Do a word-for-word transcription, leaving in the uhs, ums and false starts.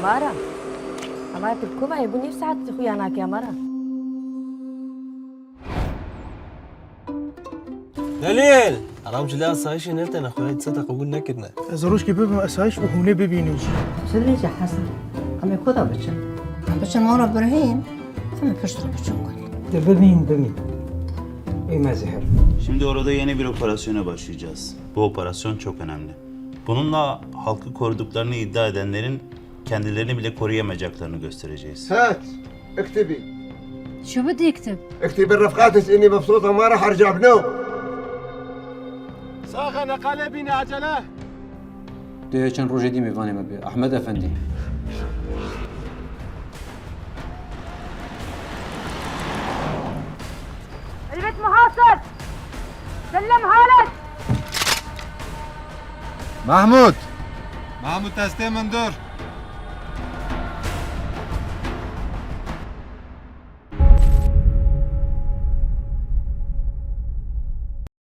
Mara. Ama tu koma hebû nîv saet xuya nake mara. Delîl! Eram ji lê asayişê ne tene xwe dîsa te qebûl nekirine. Ez rojkê bibim asayîş û hûnê bibînim jî. Çi dibêje Hesen? Em ê ku da biçin? Em biçin mala Birhîm, em ê piştre biçin kulî. Te bibîn bimîn. Ê me zehir. Şimdi orada yeni bir operasyona başlayacağız. Bu operasyon çok önemli. Bununla halkı koruduklarını iddia edenlerin kendilerini bile koruyamayacaklarını göstereceğiz. هات، اكتبي. شو بدي اكتب؟ اكتبي الرفقات إني مبسوطة، ما راح أرجع بنوب. ساخن، أقالي بينا عجلة. Tu yê çend rojê dî mêvanê me bê, Ehmed Efendî. البيت محاصر. سلم حالك. Mahmud! Mahmud, destê min dur.